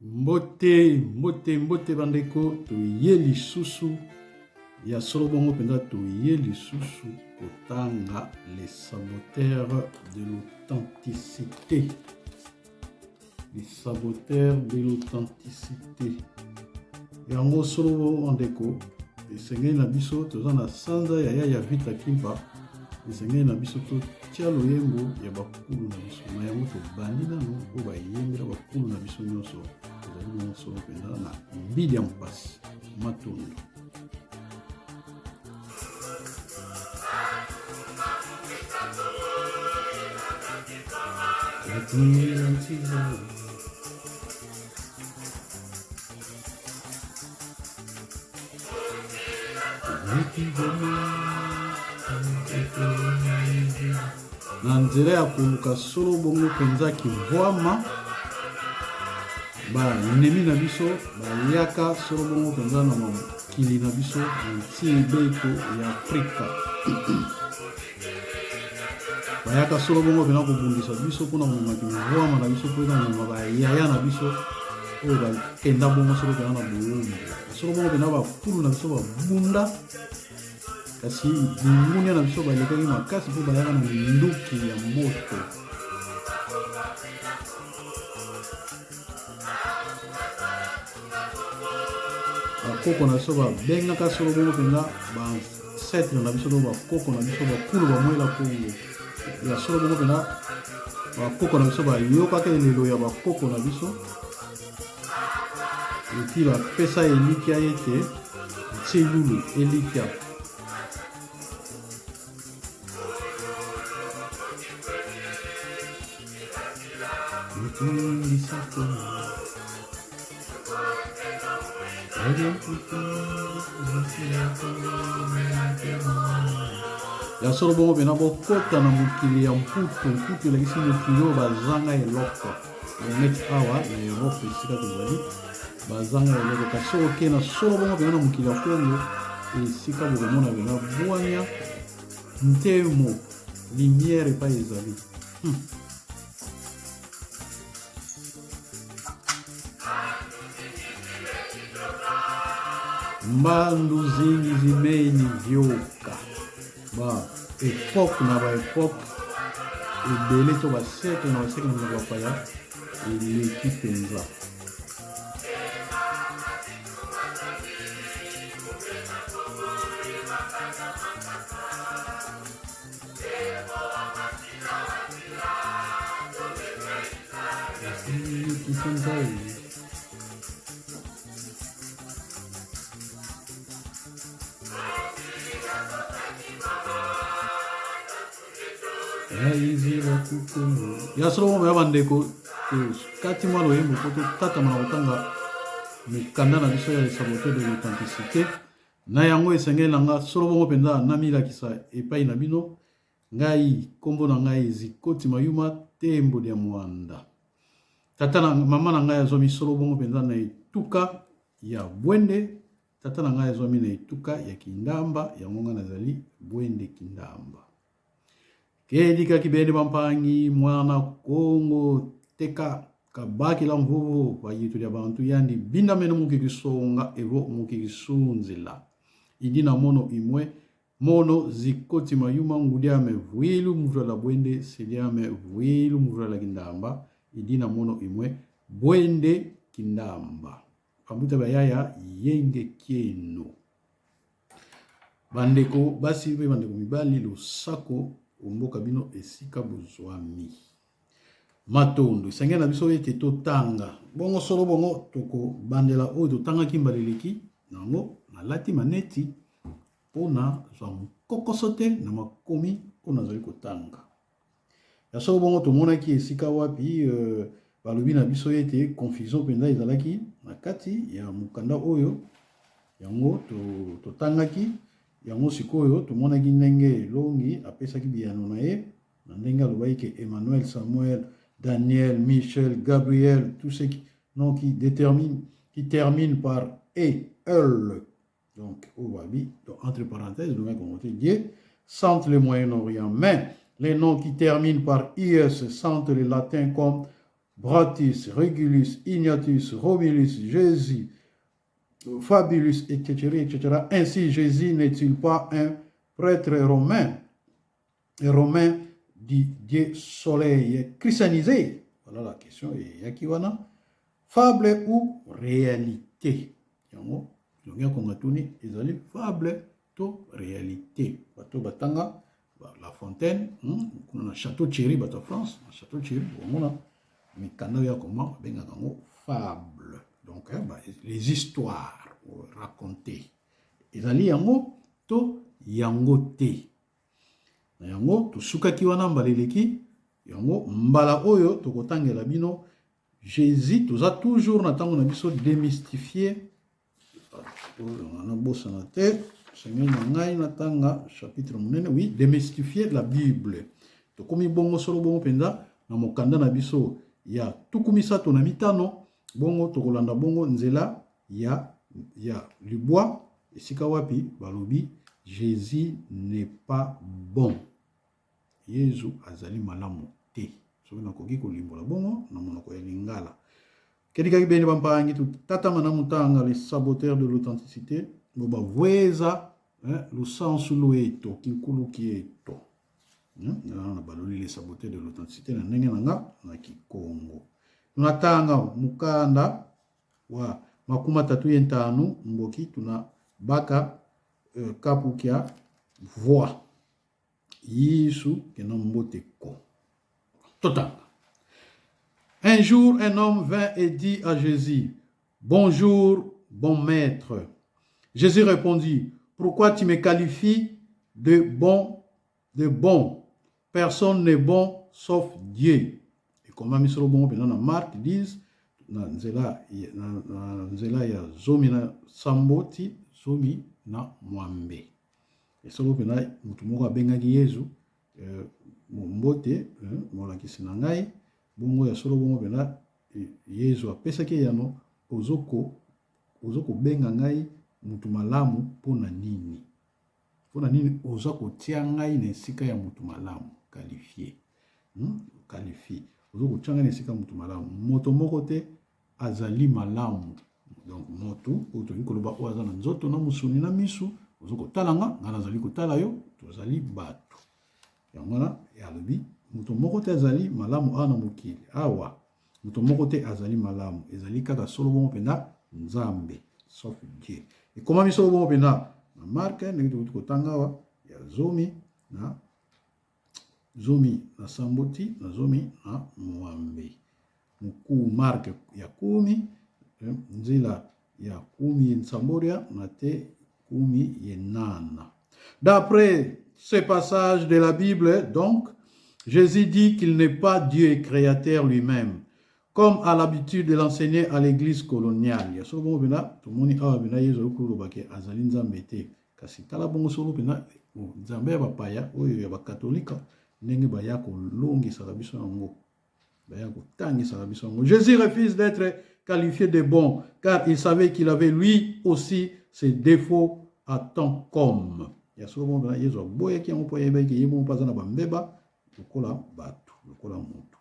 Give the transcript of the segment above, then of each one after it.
Mbote, mbote, mbote bandeko, toye lisusu ya solo bongo mpenza toye lisusu kotanga les saboteurs de l'authenticité. Les saboteurs de l'authenticité. Yango solo bandeko, esengeli na biso toza na sanza ya ya vita kimpa esengeli na biso totia loyembo ya bakulu na biso na yango tobandi nano oyo bayembela bakulu na biso nyonso ezali bongo solo mpenza na mbili ya mpasi matondo Na nzela ya koluka solo bongo mpenza kivwama banemi na biso bayaka solo bongo mpenza na mokili na biso na ntiebeko ya Afrika bayaka solo bongo mpena kobundisa biso mpona komema kimvwama na biso mpo eza komema bayaya na biso oyo bakenda bongo solo mpena na bowumbu solo bongo mpena bakulu na biso babunda kasi mingunia na biso balekaki makasi mpo bayaka na minduki ya moto bakoko na biso babengaka solo bongo mpenza Saitre na biso to bakoko na biso bakulu bamwela Kongo ya solo bongo mpenza bakoko na biso bayokaka elelo ya bakoko na biso epi bapesa elikya ete ntilulu elikya Ya solo bongo mpena bokota na mokili ya mputu. Mputu elakisi mokili oyo bazanga eloko, neti awa na Europe esika tozali bazanga eloko. Kasi soki okei na solo bongo mpena na mokili ya Kongo, esika bokomona mpena bwanya, ntemo, lumière epai ezali. Mbandu zingi zimeni vyoka ba epoque na ba epoque ebele to ba siècle na ba siècle na monoko bapaya eleki mpenza. Ya solo moko ya bandeko kati mwa loyembo mpo totatama na kotanga mokanda na biso ya les saboteurs de l'authenticité. Na yango esengeli na nga solo bongo mpenza namilakisa epai na bino. Ngai, nkombo na ngai Zikoti Mayuma Tembo dia Muanda. Tata na mama na ngai azwami solo bongo mpenza na etuka ya Bwende. Tata na ngai azwami na etuka ya Kindamba, yango ngai nazali Bwende Kindamba. Kedika kibende bampangi mwana Kongo teka kabakila mvuvu bayitu lya bantu yandi bindamene mukikisonga evo mukikisunzila idi na mono imwe Mono zikoti mayuma ngudiame vuilu muvula bwende seliame vuilu muvula kindamba idina mono imwe bwende kindamba bambuta bayaya yenge kieno. Bandeko basi mpe bandeko mibali, losako omboka bino esika bozwami. Matondo esengeli na biso ete totanga bongo solo bongo tokobandela oyo totangaki mbala eleki na yango nalati maneti mpo na zwa nkokoso te na makomi oyo nazali kotanga. Ya solo bongo tomonaki esika wapi euh, balobi na biso ete confusion mpenza ezalaki na kati ya mokanda oyo yango totangaki yango. Sikoyo tomonaki ndenge Elongi apesaki biyano na ye na ndenge alobaki ke Emmanuel, Samuel, Daniel, Michel, Gabriel, tout ce qui, non, qui détermine, qui termine par E, L, donc oyo babi, donc entre parenthèses, le mec on Dieu, sentent le Moyen-Orient. Mais les noms qui terminent par IS sentent le latin comme Bratus, Regulus, Ignatius, Romulus, Jésus, Fabulus, etc., etc. Ainsi, Jésus n'est-il pas un prêtre romain, romain du Dieu Soleil christianisé? Voilà la question. Eyaki wana, fable ou réalité? Yango elongi ya konga tuni, ezali fable to réalité? Bato batanga La Fontaine, kuna na Château Thierry, bato ya France na Château Thierry, omona mikanda oyo ya koma, babengaka yango fable. Donc ba, les histoires racontées, ezali yango to yango te? Na yango tosukaki wana mbala eleki. Yango mbala oyo tokotangela bino Jésus. Toza toujours na ntango na biso démystifier. Nabosana te, sengeli na ngai natanga chapitre monene. Oui, démystifier la Bible. Tokomi bongo solo bongo mpenza na mokanda na biso ya 35. Bongo tokolanda bongo nzela ya libwa, esika wapi balobi Jésus n'est pas bon, Yezu azali malamu te, soki nakoki kolimbola bongo na monoko ya lingala. Kedikaki bene bampangi tutatama na mutanga les saboteurs de l'authenticité bo bavweza lusansu lweto kinkulu kieto. Na baloli les saboteurs de l'authenticité na ndenge na nga na kikongo. Tunatanga mukanda wa 35 mboki tuna baka kapu kya voi Yesu kena mbote ko totanga. Un jour, un homme vint et dit à Jésus: Bonjour, bon maître. Jésus répondit: Pourquoi tu me qualifies de bon, de bon? Personne n'est bon sauf Dieu. Et comme misolo bongo mpenza na Marc 10, na nzela ya 17 ti 18. Esolo mpenza, motu moko abengaki Yezu mbote, molakisi na ngai. Bongo ya solo bongo mpenza, Yezu apesaki eyano: Ozokobenga ngai motu malamu mpo na nini? Mpo na nini oza kotia ngai na esika ya motu malamu? Qualifié, Qualifie, oza kotia ngai na esika ya motu malamu. Moto moko te azali malamu. Donc motu oyo tolingi koloba, oyo aza na nzoto na mosuni na misu, oza kotala nga, ngai nazali kotala yo, tozali bato. Yango wana alobi moto moko te azali malamu awa na mokili awa. Moto moko te azali malamu, ezali kaka solo bongo mpenza Nzambe, sauf Dieu. Ekomami solo bongo mpenza na Marc, ndenge tokuti kotanga awa, ya 17 ti na 18. Mokuu Marc ya 10, nzela ya 17 na te 18. D'après ce passage de la Bible, donc, Jésus dit qu'il n'est pas Dieu créateur lui-même, comme à l'habitude de l'enseigner à l'église coloniale. Ya solo bongo mpenza, tomoni awa mpenza Yezu ayoki koloba ke azali Nzambe te. Kasi tala bongo solo mpenza Nzambe ya bapaya oyo ya bakatolika, ndenge baya kolongisaka biso yango, baya kotangisaka biso yango. Jésus refuse d'être qualifié de bon, car il savait qu'il avait lui aussi ses défauts en tant qu'homme. Ya solo bongo mpenza, Yezu aboyaki yango mpo ayebaki ye bongo mpo aza na bambeba lokola bato, lokola motu.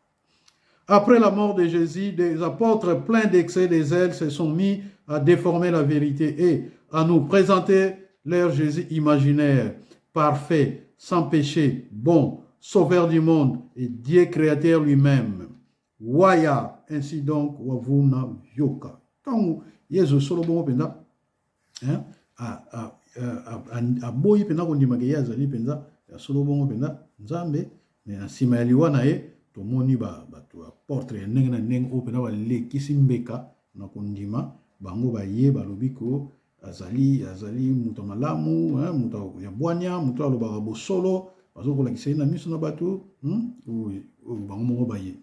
Après la mort de Jésus, des apôtres pleins d'excès de zèle se sont mis à déformer la vérité et à nous présenter leur Jésus imaginaire, parfait, sans péché, bon, sauveur du monde et Dieu créateur lui-même. Waya, ainsi donc, wavuna yoka. Ntango Yesu solo bongo mpenza aboyi mpenza kondimaka ye azali mpenza ya solo bongo mpenza Nzambe, me na nsima ya liwa na ye, tomoni bato apôtre ya ndenge na ndenge oyo mpenza balekisi mbeka na kondima. Bango baye balobi ko azali moto malamu, moto ya bwania, moto alobaka bosolo. Bazokolakisa ye na miso na bato oyo bango moko baye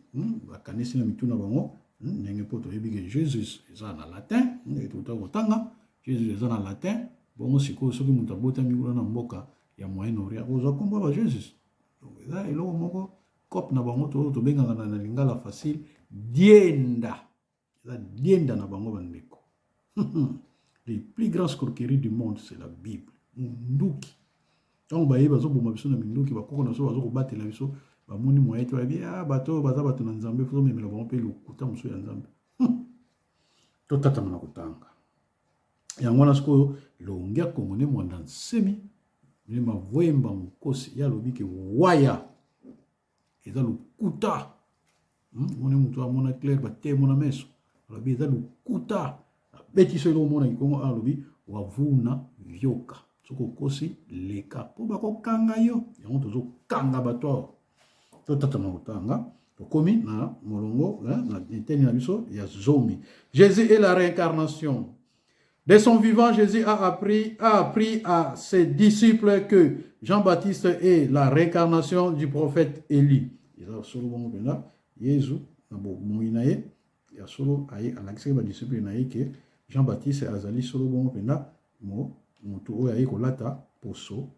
bakanisi na mitu na bango ndenge, mpo toyebi ke Jesus eza na latin. Ndenge touta kotanga, Jesus eza na latin. Bongo sikoyo, soki moto abotami kuna na mboka ya Moyen Orient, akozwa nkombo ya ba Jesus. Donc eza eloko moko cope na bango to tobengaka na lingala facile dienda. Eza dienda na bango, bandeko. Les plus grandes escroqueries du monde, c'est la Bible. Munduki, ntango baye bazoboma biso na minduki, bakoko na biso bazokobatela biso. Bamoni moyen te, bayebi ah, bato oyo baza bato na Nzambe, faut tomemela bango mpe lokuta mosusu ya Nzambe. Totatama na kotanga yango wana. Sikoyo elongi ya Kongo nde Mwanda Nsemi nde Mavwemba Nkosi ye alobi ke waya eza lokuta. Moni moto amona clair, batemo na meso, alobi eza lokuta. Abeti so eloko mona kikongo, alobi wavuna vyoka, soki okosi leka mpo bakokanga yo. Yango tozokanga bato awa. Totatama kotanga, tokomi na molongo na eteni na biso ya 10. Jésus est la réincarnation. De son vivant, Jésus a appris à ses disciples que Jean-Baptiste est la réincarnation du prophète Élie. Eza solo bongo mpenza. Yezu na bomoi na ye ya solo aye alakisaki badisciple na ye ke Jean-Baptiste azali solo bongo mpenza moto oyo aye kolata poso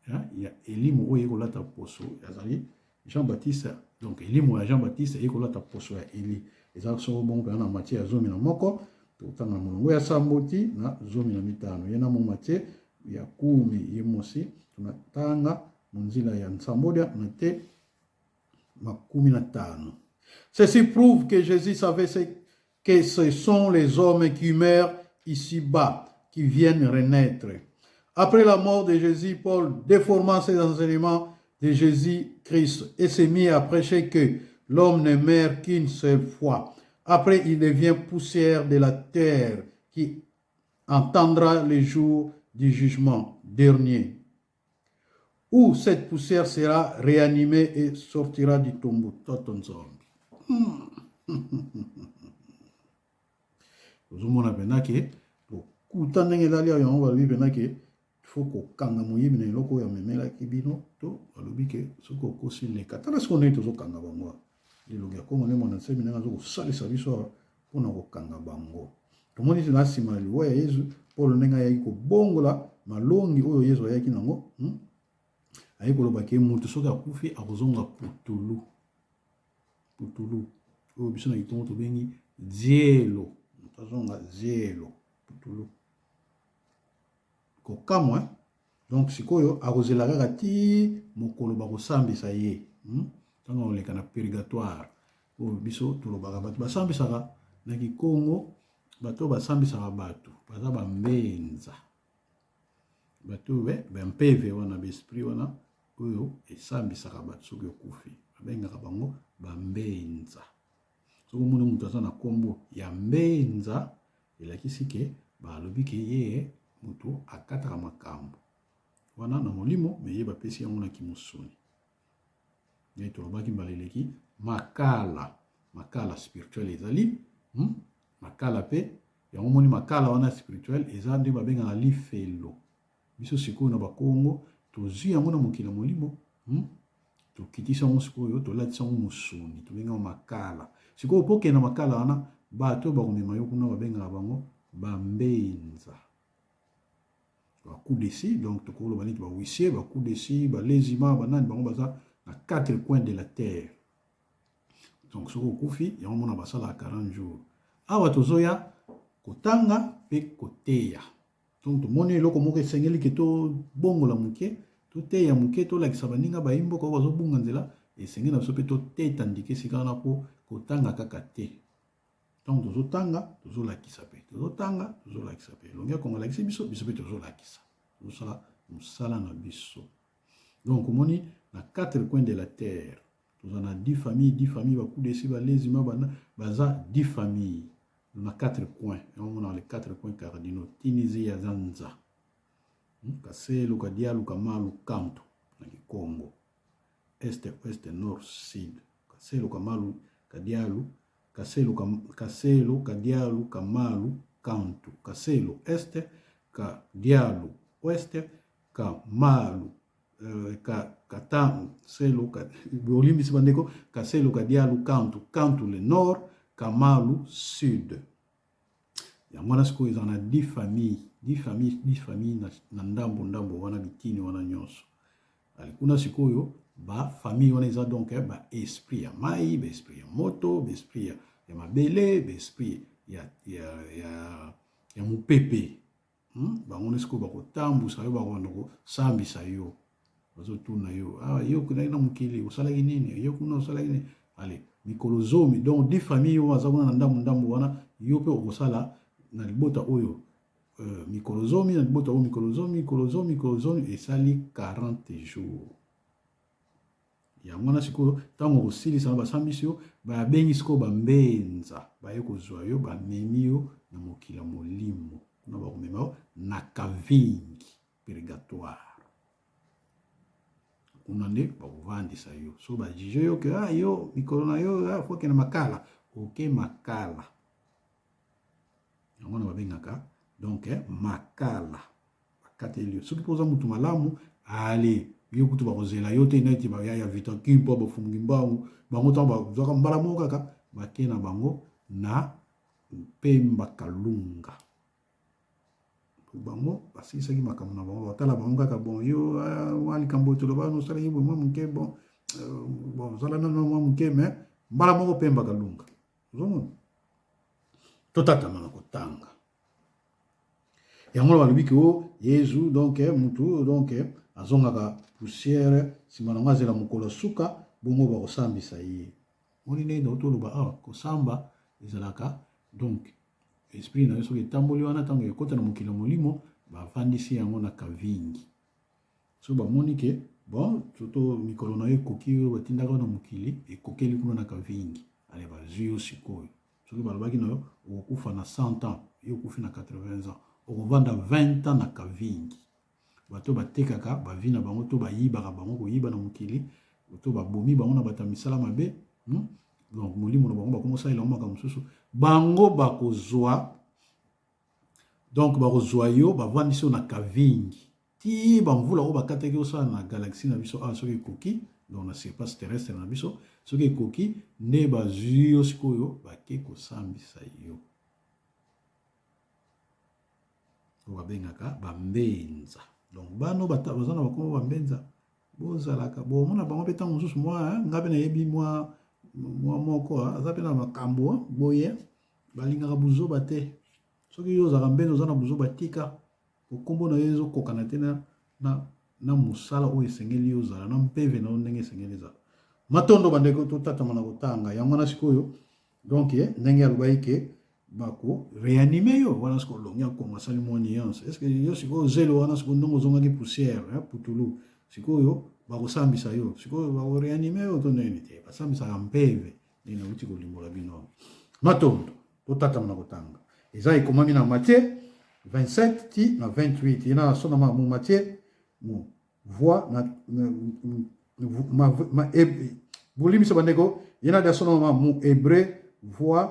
ya elimo, oyo aye kolata poso azali Jean-Baptiste. Donc elimo ya Jean-Baptiste aye kolata poso ya Eli, eza solo bongo mpenza. Na Matthieu ya 11, totanga na molongo ya 7 ti na 15. Ye na mo Matthieu ya 11, tunatanga monzila ya 7 na te 50. Ceci prouve que Jésus savait ce que ce sont les hommes qui meurent ici-bas qui viennent renaître. Après la mort de Jésus, Paul déforma ses enseignements de Jésus-Christ et s'est mis à prêcher que l'homme ne meurt qu'une seule fois. Après, il devient poussière de la terre qui attendra le jour du jugement dernier, où cette poussière sera réanimée et sortira du tombeau. Toto Nzambi. Ozomona mpenza ke lokuta ndenge ezali awa. Yango balobi mpenza ke faut kokanga moyibi na eloko oyo amemelaki bino. To balobi ke soki okosi, leka. Tala sikoyo ndenge tozokanga bango. Elongi ya Kongo nde Mwana Nsemi ndenge azokosalisa biso awa mpona kokanga bango. Tomoni na nsima ya liwa ya Yezu, Paul ndenge ayaki kobongola malongi oyo Yezu ayaki nango, Aye koloba ke moto soki akufi akozonga putulu, putulu oyo biso na kikongo tobengi zielo. Moto azonga zielo, putulu. Kokamwa. Donc sikoyo akozela kaka ti mokolo bakosambisa ye, Ntango akoleka na purgatoire oyo biso tolobaka bato basambisaka na kikongo, bato oyo basambisaka bato baza bambenza, bato oyo bampeve wana, baesprit wana oyo esambisaka bato soki okufi, babengaka bango bambenza. Soki omoni moto aza na nkombo ya mbenza, elakisi ke balobi ke ye moto akataka makambo wana na molimo, me ye bapesi yango na kimosuni. Nde tolobaki mbala eleki, makala, makala spirituel ezali, Makala mpe yango moni, makala wana spirituel eza nde babengaka lifelo. Biso sikoyo na Bakongo tozwi yango na mokili ya molimo, Tokitisi yango sikoyo, tolatisi yango mosuni, tobenga makala. Sikoyo mpo okende na makala wana, bato oyo bakomema yo kuna babengaka bango bambenza, bakudesi. Donc tokoloba neti bahuissier, bakudesi, balezima, banani, bango baza na quatre coins de la terre. Donc soki okufi, yango mona basalaka 40 jours. Awa tozoya kotanga mpe koteya. Donc tomoni eloko moko esengeli ke tobongola moke, toteya moke, tolakisa baninga bayi mboka oyo bazobunga nzela. Esengeli na biso mpe toteta ndike esika wana, mpo kotanga kaka te. Ntango tozotanga, tozolakisa mpe, tozotanga, tozolakisa mpe. Elongi ya Kongo alakisi biso, biso mpe tozolakisa, tozosala mosala na biso. Donc omoni, na quatre coins de la terre toza na 10 familles, 10 familles, bakudesi, balezima, bana baza 10 familles na quatre coins. Yango mona les quatre coins cardinaux: Tunisie ya Zanza, Kaselo, Kadialu, Kamalu, Kanto na Kikongo, est, ouest, nord, sud. Kaselo, Kamalu, Kadialu, Kaselo, Kaselo, Kadialu, Kamalu, Kanto. Kaselo est, Kadialu ouest, Kamalu ka, katan selo ka, bolimbisi bandeko, Kaselo, Kadialu, Kantu. Kantu le nord, Kamalu sud. Yango wana sikoyo ezala na 10 famille, 10 famille, 10 famille na ndambo ndambo wana, bitini wana nyonso ali kuna. Sikoyo bafamille wana eza donc baesprit ya mai, baesprit ya moto, baesprit ya mabele, baesprit ya mopepe. Bango nde sikoyo bakotambusa yo, bakobanda kosambisa yo. Bazotuna yo, ah, yo okendaki na mokili osalaki nini? Yo kuna osalaki nini? Ale mikolo zomi, donc di famille oyo aza kuna na ndambu ndambu wana, yo mpe okosala na libota oyo mikolo zomi, na libota oyo mikolo zomi, mikolo zomi, mikolo zomi, esali 40 jours. Yango wana sikoyo ntango okosilisa na basambisi yo, babengi sikoyo bambenza baye kozwa yo, bamemi yo na mokili ya molimo. Kuna bakomema yo na kavingi purgatoire, kuna nde bakovandisa yo. So bajuge yo ke ah, yo mikolo na yo ah, fo kende makala, oke makala. Yango wana babengaka donc eh, makala bakateli yo. Soki mpo oza motu malamu, ale yo kutu bakozela yo te neti baya ya Vita Kimpa bafungi mbangu bango ntango bazwaka mbala moko kaka bake na bango na Mpemba Kalunga. Bango basilisaki makambo na bango, batala bango kaka bon yo ah, mwa likambo toloba nosalaki boye mwa moke bon euh, bon ozala nano mwa moke mais mbala moko Pemba Kalunga. Ozomona totatama na kotanga yango wana balobi ke o oh, Yezu donc eh, mutu donc eh, azongaka poussière, nsima nango azela mokolo suka bongo bakosambisa ye. Moni ndenge nauti oloba awa, kosamba ezalaka donc esprit na yo soki etamboli wana, ntango ekota na mokili ya molimo, bavandisi yango na kavingi. So bamoni ke bon toto mikolo na yo ekoki, oyo batindaka yo na mokili ekokeli kuna na kavingi, ale bazwi yo sikoyo. Soki balobaki na yo okokufa na 100 ans, yo okufi na 80 ans, okovanda 20 ans na kavingi. Bato batekaka bavi na bango to bayibaka bango koyiba na mokili to babomi bango na bato ya misala mabe, Donc molimo na bango bakomi kosalela yango makambo mosusu. Bango bakozwa donc bakozwa yo, bavandisi yo na kavingi ti bamvula oyo bakataki osala na galaxie na biso awa soki ekoki, donc na surface terrestre na biso soki ekoki, nde bazwi yo sikoyo bake kosambisa yo, oyo babengaka bambenza. Donc bano baza na bakombo bambenza, bozalaka bomona bango mpe ntango mosusu mwa nga mpe nayebi mwa mwa moko aza mpe na makambo boye, balingaka buzoba te. Soki yo ozalaka mbenza, oza na buzoba, tika okombo na yo ezokokana te na mosala oyo esengeli yo ozala na mpeve na yo ndenge esengeli ezala. Matondo bandeko, totatama na kotanga yango wana sikoyo. Donc ndenge alobaki ke bako réanimer yo wana sikoyo, olongi akongo asali mwa nuance. Est ce que yo sikoyo zelo wana sikoyo ndongo ozongaki poussière putulu, sikoyo bakosambisa yo, sikoyo bako réanimer yo to ndenge te? Basambisaka mpeve ndenge nauti kolimbola bino. Matondo, totatama na kotanga. Eza ekomami na Matthieu 27 ti na 28. Ye na sonama mu Matthieu mu voi na, ma, ma, e, bolimbisa bandeko, ye na dasonama mu hébreu voi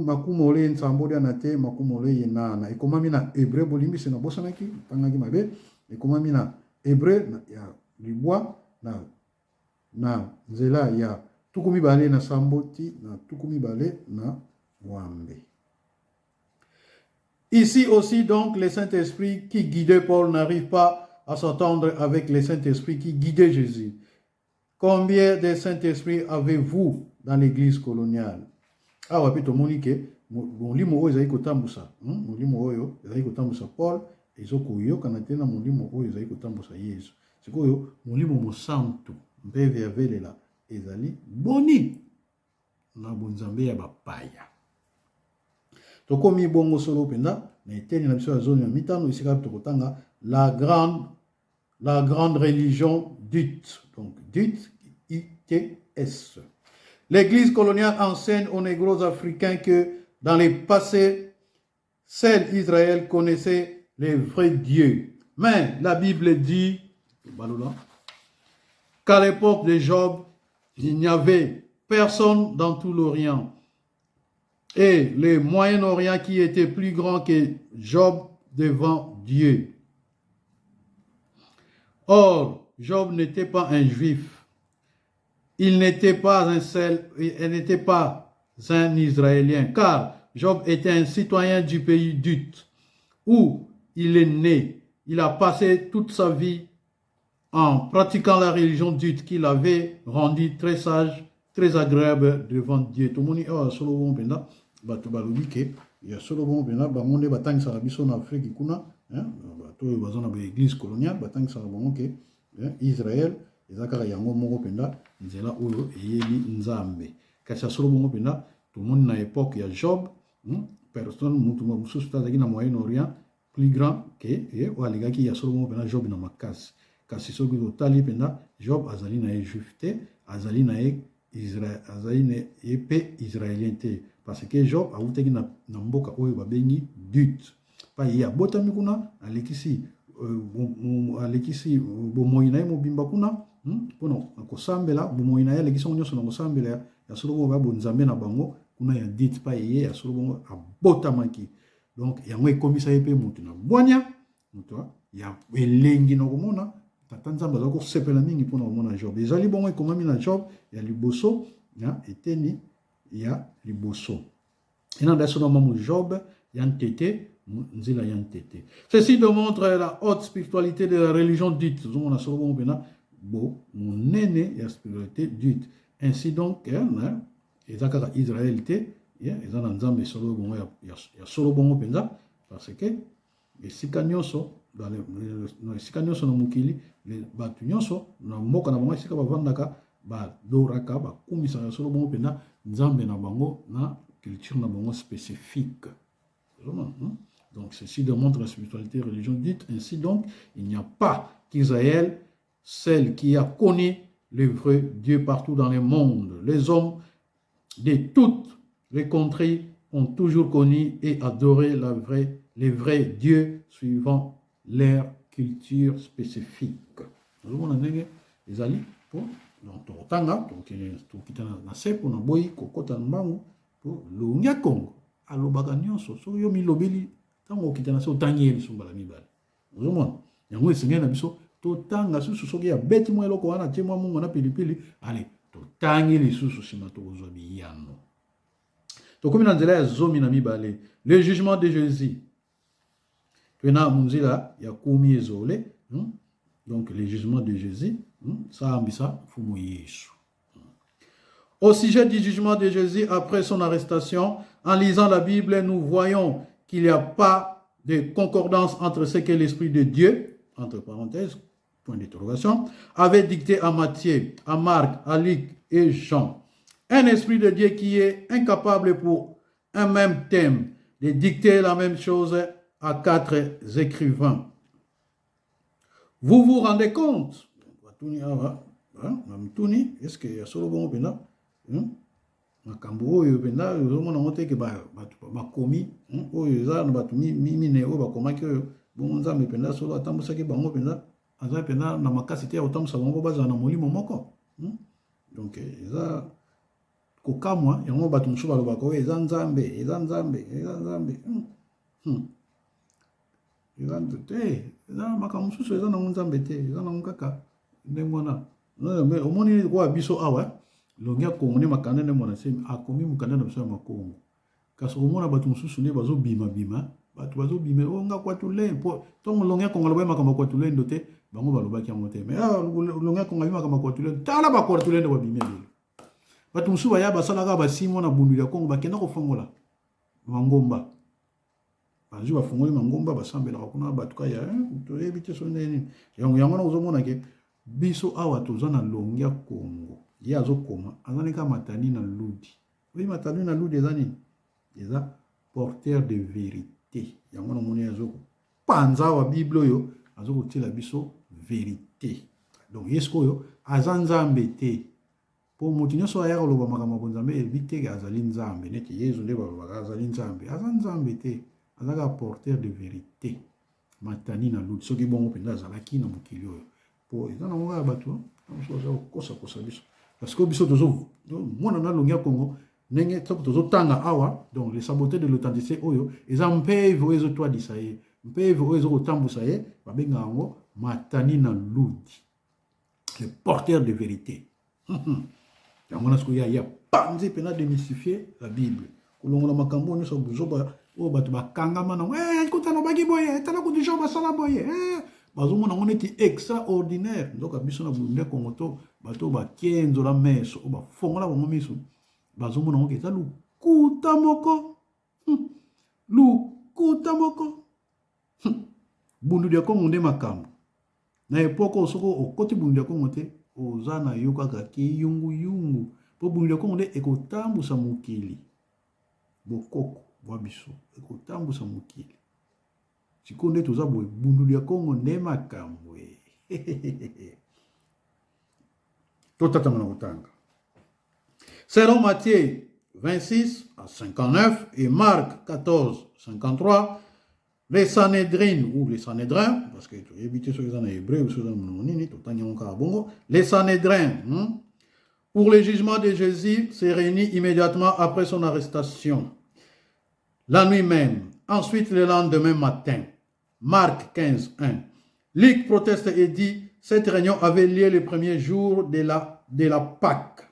makumole nsambo dia na te makumole ye nana. Ekomami na hébreu, bolimbisi, nabosanaki, ntangaki mabe. Ekomami na hébreu ya libwa na nzela ya 27 ti na 28. Ici aussi, donc, le Saint-Esprit qui guidait Paul n'arrive pas à s'entendre avec le Saint-Esprit qui guidait Jésus. Combien de Saint-Esprit avez-vous dans l'église coloniale? Awa mpe tomoni ke molimo oyo ezali kotambusa, molimo oyo ezali kotambusa Paul ezokoyokana te na molimo oyo ezali kotambusa Yesu. Sikoyo molimo mosantu mpeve ya velela ezali boni na bonzambe ya bapaya? Tokomi bongo solo mpenza na eteni na biso ya zone ya mitano, esika tokotanga la grande religion d'Ut, donc d'Ut, ITS. L'église coloniale enseigne aux négros africains que dans le passé, seul Israël connaissait les vrais dieux. Mais la Bible dit qu'à l'époque de Job, il n'y avait personne dans tout l'Orient et le Moyen-Orient qui était plus grand que Job devant Dieu. Or, Job n'était pas un juif. Il n'était pas un seul, il n'était pas un Israélien, car Job était un citoyen du pays d'Ut, où il est né. Il a passé toute sa vie en pratiquant la religion d'Ut qui l'avait rendu très sage, très agréable devant Dieu. Tomoni awa solo bongo mpenza bato balobi ke ya solo bongo mpenza bango nde batangisaka biso na Afrique kuna, bato oyo baza na baéglise coloniale batangisaka bango ke Israël eza kaka yango moko mpenza nzela oyo eyebi Nzambe. Kasi ya solo bongo mpenza tomoni na epoque ya Job, personne mutu mosusu te azalaki na Moyen-Orient plus grand que ye oyo alingaki ya solo bongo mpenza Job na makasi. Kasi soki totali mpenza Job azali na ye juif te, azali na ye Israël, azali na ye mpe israélien te, parce que Job awutaki na mboka oyo babengi Dut. Pa ye abotami kuna, alekisi alekisi bomoi na ye mobimba kuna mpona kosambela. Bomoi na ye alekisi yango nyonso na kosambela ya solo bongo ba bonzambe na bango kuna ya Dit, pa ye ya solo bongo abotamaki. Donc yango ekomisa ye mpe moto na bwanya, moto ya elengi na komona. Tata Nzambe azali kosepela mingi mpona komona Job. Ezali bongo ekomami na Job ya liboso, na eteni ya liboso. Ena ndaso na mamu Job ya ntete nzela ya ntete. Ceci démontre la haute spiritualité de la religion dite. Ozomona solo bongo mpena bo monene ya spiritualité dite. Ainsi donc, eza kaka Israël te, eza na Nzambe solo bongo ya solo bongo mpenza, parce que esika nyonso, esika nyonso na mokili, bato nyonso na mboka na bango esika bavandaka, badoraka, bakumisaka solo bongo mpenza Nzambe na bango na culture na bango spécifique. Donc ceci démontre la spiritualité religion dite. Ainsi donc, il n'y a pas qu'Israël, celle qui a connu le vrai Dieu partout dans le monde. Les hommes de toutes les contrées ont toujours connu et adoré les vrais dieux suivant leur culture spécifique. Ozomona ndenge ezali po donc tokotanga, tokokita na se mpona boyi kokota na mbangu, po Longia Kongo alobaka nyonso. Soki yo milobeli, ntango okita na se, otangi ye lisusu mbala mibale. Ozomona yango esengeli na biso totanga susu. Soki abeti mwa eloko wana, atie mwa mungu na pilipili, ale totangi lisusu, nsima tokozwa biyano. Tokomi na nzela ya 12, le jugement de Jésus. Toena munzila ya kumi ezole. Donc le jugement de Jésus, Sambisa mfumu Yesu. Au sujet du jugement de Jésus après son arrestation, en lisant la Bible, nous voyons qu'il n'y a pas de concordance entre ce que l'Esprit de Dieu, entre parenthèses, point d'interrogation, avait dicté à Matthieu, à Marc, à Luc et Jean. Un Esprit de Dieu qui est incapable pour un même thème de dicter la même chose à quatre écrivains. Vous vous rendez compte? Batuni, est-ce que ya solo bongo mpenza makambo oyo mpenza ozomona yango te ke bato bakomi oyo eza na bato mine oyo bakomaki oyo bongo, Nzambe mpenza solo atambwisaki bango mpenza, aza mpenza na makasi te ya kotambwisa bango bazala na molimo moko? Donc eza kokamwa. Yango bato mosusu balobaka oyo eza Nzambe, eza Nzambe, eza Nzambe. Eza te, eza makambo mosusu, eza nango Nzambe te, eza nango kaka ndenge wana. Omoni kwa biso awa Longi ya Kongo nde makanda nde mwana semi akomi mokanda na biso ya Makongo. Kasi okomona bato mosusu nde bazobimabima, bato bazobima oyo nga kwatule, mpo ntongo Longi ya Kongo alobaki makambo ya kwatulendo te, bango balobaki yango te. Mais Longi ya Kongo abi makambo ya kwatulendo, tala bakwatulendo babimi ebele. Bato mosusu baya basalaka basimo na bundu ya Kongo, bakenda kofongola mangomba, bazwi bafongoli mangomba, basambelaka kuna. Bato kaya toyebi te so ndenge nini. Yango wana ozomona ke biso awa toza na Longi ya Kongo, ye azokoma azali kaka matani na ludi. Oyi matani na ludi eza nini? Eza porteur de vérité. Yango namoni azokopanza awa Bible oyo, azokotiela biso vérité. Donc ye sikoyo aza Nzambe te, mpo moto nyonso aya koloba makambo ya bonzambe eyebi te azali Nzambe. Neti Yezu nde balobaka azali Nzambe, aza Nzambe te, aza kaka porteur de vérité, matani na ludi. Soki bongo mpenza azalaki na mokili oyo, mpo eza nango kaka bato mosusu baza kokosakosa biso, parce que biso tozomona na Longi ya Kongo ndenge soki tozotanga awa. Donc le saboteur de l'authenticité oyo eza mpeve oyo ezotwadisa ye, mpeve oyo ezokotambusa ye, babengaka yango matani na ludi, le porteur de vérité. Yango wana sikoyo ya panzi mpena démystifier la Bible, kolongola makambo nyonso buzoba oyo bato bakangama nango. Kuta alobaki boye, tala kutu Jean basala boye, bazomona yango neti extraordinaire. Nzoka biso na bunde Kongo to bato bakenzola meso oyo bafongola bango miso, bazomona yango eza lokuta moko, Lokuta moko. Bundu ya Kongo nde makambo. Na epoque oyo soki okoti Bundu ya Kongo te, oza na yo kaka kiyunguyungu. Po Bundu ya Kongo nde ekotambusa mokili. Bokoko bwa biso ekotambusa mokili. Sikoyo nde toza boye, Bundu ya Kongo nde makambo. Totatama na kotanga. Selon Matthieu 26 à 59 et Marc 14, 53, les Sanhedrin ou les Sanhédrins, parce que toyebi te soki eza na hébreu soki eza na monoko nini, totangi yango kaka bongo, les Sanhédrins, pour le jugement de Jésus, s'est réuni immédiatement après son arrestation, la nuit même, ensuite le lendemain matin. Marc 15, 1. Luc proteste et dit, cette réunion avait lieu le premier jour de la Pâque.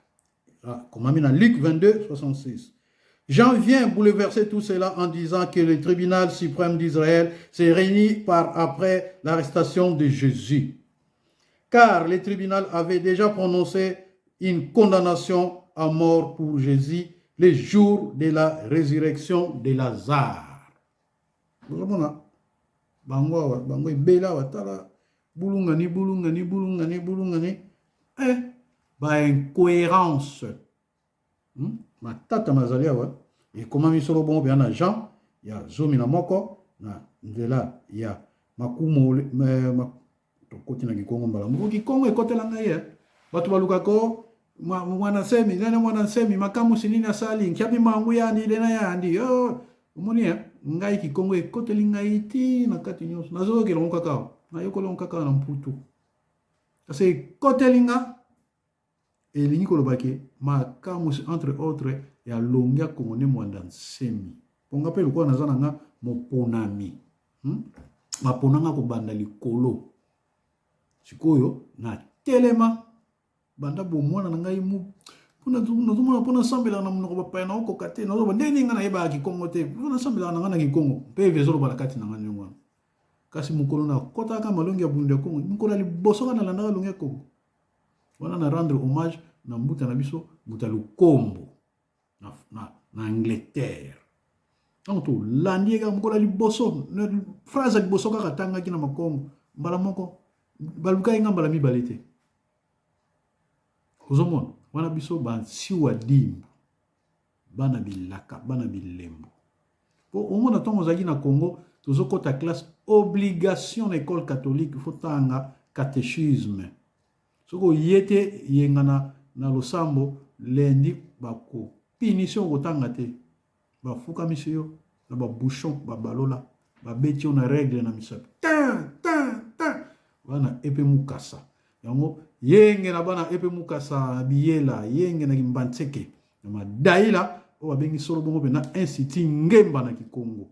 Ah, comme dans Luc 22, 66. Jean vient bouleverser tout cela en disant que le tribunal suprême d'Israël s'est réuni par après l'arrestation de Jésus. Car le tribunal avait déjà prononcé une condamnation à mort pour Jésus le jour de la résurrection de Lazare. Ozomona bango awa, bango ebele awa, tala bulungani, bulungani, bulungani, bulungani, eh, ba incohérence, Matata mazali awa. Ekomami solo bongo mpenza na Jean ya 11 na nzela ya makumu. Tokoti na Kikongo mbala moko. Kikongo ekotela ngai ye. Bato balukaka mwana nsemi nene, mwana nsemi makamusi nini asali nkiabi mangu yandi lena yandi yo. Omoni ye, ngai Kikongo ekoteli ngai ti na kati nyonso. Nazokokela ngo kaka, nayokola ngo kaka na Mputu, kasi ekoteli nga. Elingi koloba ke makamusi, entre autres, ya Longia Kongo nde Mwanda Nsemi. Mpo nga mpe lokola naza na nga moponami, Baponanga kobanda likolo. Sikoyo natelema banda bomwana na ngai nazomona mpo nasambelaka na monoko bapaya, naokoka te. Nazoloba ndenge nini? Ngai nayebaka Kikongo te, mpo nasambelaka na ngai na Kikongo mpe eve ezoloba na kati na ngai ndenge wana. Kasi mokolo nakɔtaka malongi ya Bundu ya Kongo, mokolo ya liboso kaka nalandaka longi ya Kongo wana, na rendre hommage na mbuta na biso, mbuta Lukombo na Angleterre. Ntango tolandi ye kaka mokolo ya liboso, phrase ya liboso kaka atangaki na Makongo, mbala moko balukaki nga mbala mibale te. Ozomona wana biso bansiwa dimbu, bana bilaka, bana bilembo. Po omona ntango ozalaki na Congo, tozokɔta classe, obligation na école catholique, faut tanga catéchisme. Soki oye te yenga na losambo lundi, bako punition, okotanga te. Bafukamisi yo na babouchon, babalola, babeti yo na règle na misapi, tin tin tin. Bana epe mukasa yango yenge na bana epe mukasa na biyela yenge na kimbantseke na madaila oyo babengi solo bongo mpenza Institut Ngemba na Kikongo.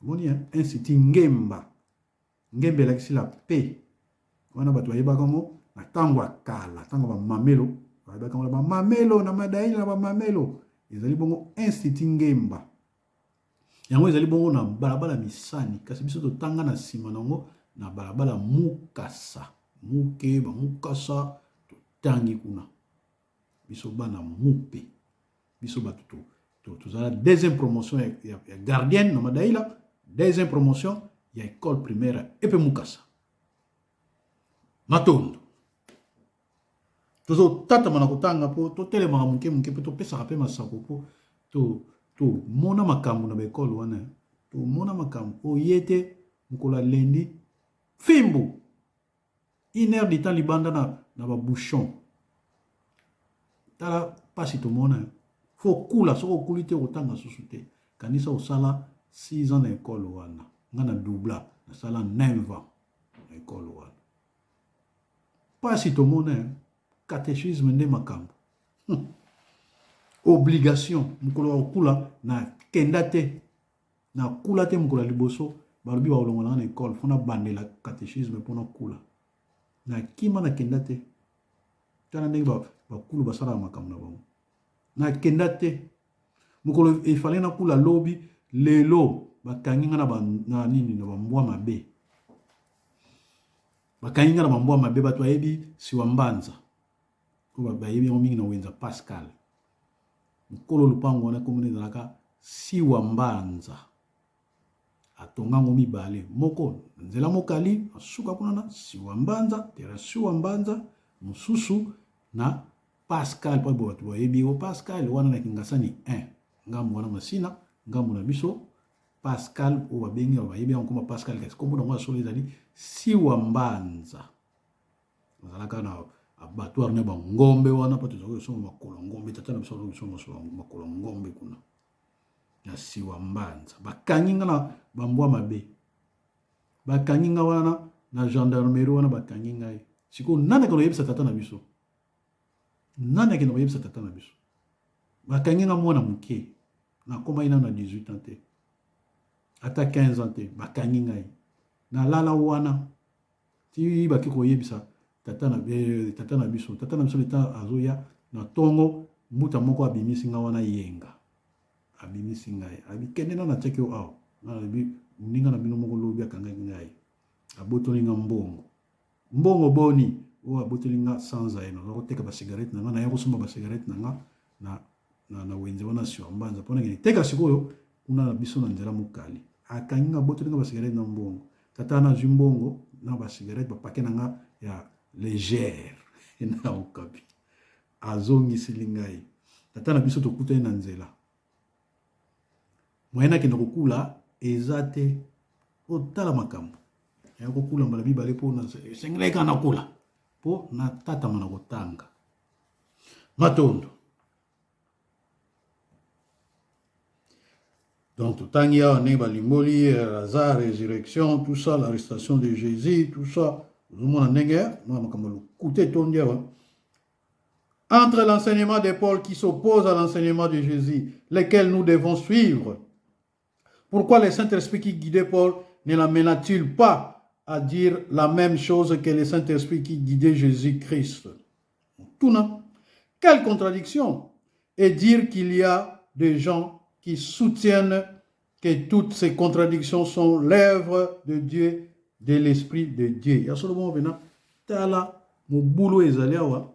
Omoni, Institut Ngemba, Ngemba elakisi la paix. Wana bato bayebaka yango na ntango ya kala, ntango bamamelo bayebaka yango na bamamelo na madaila na bamamelo. Ezali bongo Institut Ngemba. Yango ezali bongo na balabala Misani, kasi biso totanga na nsima na yango na balabala Mukasa muke. Bamukasa totangi kuna, biso bana mupe, biso bato tozala deuxième promotion ya gardienne na madaila, deuxième promotion ya école primaire epe Mukasa. Matondo. Tozotatama na kotanga mpo totelemaka moke moke mpe topesaka mpe masako mpo tomona makambo na baekole wana. Tomona makambo oye te mokolo ya lundi, fimbu, une heure du temps libanda na babouchon. Tala mpasi tomona. Faut okula, soki okuli te, okotanga susu te. Kanisa osala 6 ans na ekole wana. Nga na doubla, nasala 9 ans na ekole wana. Mpasi tomona. Catéchisme nde makambo, Obligation. Mokolo ya kokula, nakenda te, nakula te. Mokolo ya liboso balobi bakolongola nga na ekole, faut nabandela catéchisme mpona kula. Nakima, nakenda te. Tala ndenge bakulu basalaka makambo na bango. Nakenda te. Mokolo efale nakula lobi, lelo bakangi nga na nini, na bambwa mabe. Bakangi nga na bambwa mabe. Bato bayebi Siwa Mbanza oyo, bayebi yango mingi na Wenza Pascal, mokolo lupango wana komona ezalaka Siwa Mbanza. Batonga yango mibale, moko na nzela Mokali, na suka kuna na Siwa Mbanza, terrain Siwa Mbanza, mosusu na Pascal, mpo bato bayebi yo Pascal wana na Kingasani 1, ngambo wana Masina, ngambo na biso Pascal oyo babengi bayebi yango koma Pascal, kasi kombo na yango ya solo ezali Siwa Mbanza. Azalaka na abattoir na bangombe wana mpo tozalaki kosomba makolo ngombe, tata na biso azalaki kosomba makolo ngombe kuna na Siwa Mbanza. Bakangi nga na bambwa mabe, bakangi nga wana na gendarmerie wana, bakangi ngai. Sikoyo nani akende koyebisa tata na biso? Nani akende koyebisa tata na biso? Bakangi nga mwana moke, nakomaki nano na 18 ans te, ata 15 ans te, bakangi ngai nalala wana ti bake koyebisa tata na, eh, tata na biso. Tata na biso leta azoya na tongo, mbuta moko abimisi nga wana yenga, abimisi ngai, abi kende nano atiaki yo awa. Nga nalobi moninga na bino moko lobi akangaki ngai, abotoli nga mbongo. Mbongo boni oyo abotoli nga? Sanza ye naza koteka ba cigarette na nga, naya kosomba ba cigarette na nga na, na, na wenze wana sur Mbanza mpo nakende teka sikoyo kuna na biso na nzela Mokali. Akangi nga, abotoli nga ba cigarette na mbongo. Tata wana azwi mbongo na ba cigarette, ba paquet na nga ya légère na Okapi, azongiseli ngai. Tata na biso tokutani na nzela, moyen nakende kokula eza te. Otala makambo ya kokula mbala mibale mpo esengelaki kaka nakula mpo natatama na kotanga. Matondo. Donc totangi awa ndenge balimboli Lazare, résurrection, tout ça, l'arrestation de Jésus, tout ça. Ozomona ndenge mwa makambo lokuta etondi awa. Entre l'enseignement de Paul qui s'oppose à l'enseignement de Jésus, lequel nous devons suivre. Pourquoi le Saint-Esprit qui guidait Paul ne l'amena-t-il pas à dire la même chose que le Saint-Esprit qui guidait Jésus-Christ? Tout non. Quelle contradiction! Et dire qu'il y a des gens qui soutiennent que toutes ces contradictions sont l'œuvre de Dieu, de l'Esprit de Dieu. Ya solo bongo pena, tala mobulu ezali awa,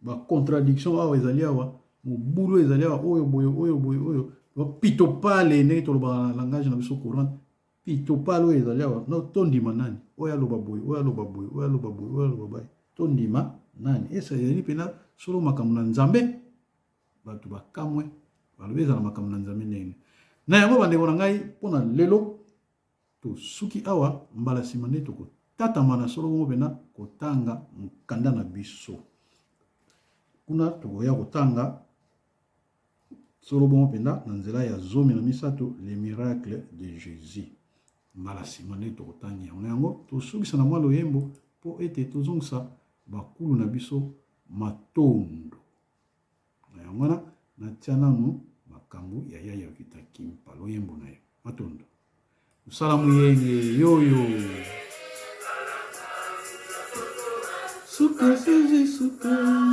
Ba contradiction awa ezali awa, mobulu ezali awa, oyo boye, oyo boye, oyo pitopale, ndenge tolobaka na langage na biso courante, pitopale oyo ezali awa. No, tondima nani? Oyo aloba boye, oyo aloba boye, oyo aloba boye, oyo aloba boye, tondima nani? Esa ezali mpena solo makambo na Nzambe. Bato bakamwe, balobi ezala makambo na Nzambe ndenge na yango. Bandeko na ngai, mpo na lelo tosuki awa. Mbala nsima nde tokotatama na solo bongo mpena kotanga mokanda na biso. Kuna tokoya kotanga solo bongo mpenza na nzela ya 13, les miracles de Jésus. Mbala nsima nde tokotanga yango. Na yango tosukisa na mwa loyembo mpo ete tozongisa bakulu na biso matondo. Na yango wana natia nanu makambo ya Yaya Vita Kimpa, loyembo na ye. Matondo. Mosala muyenge yoyo. Suka suzi suka.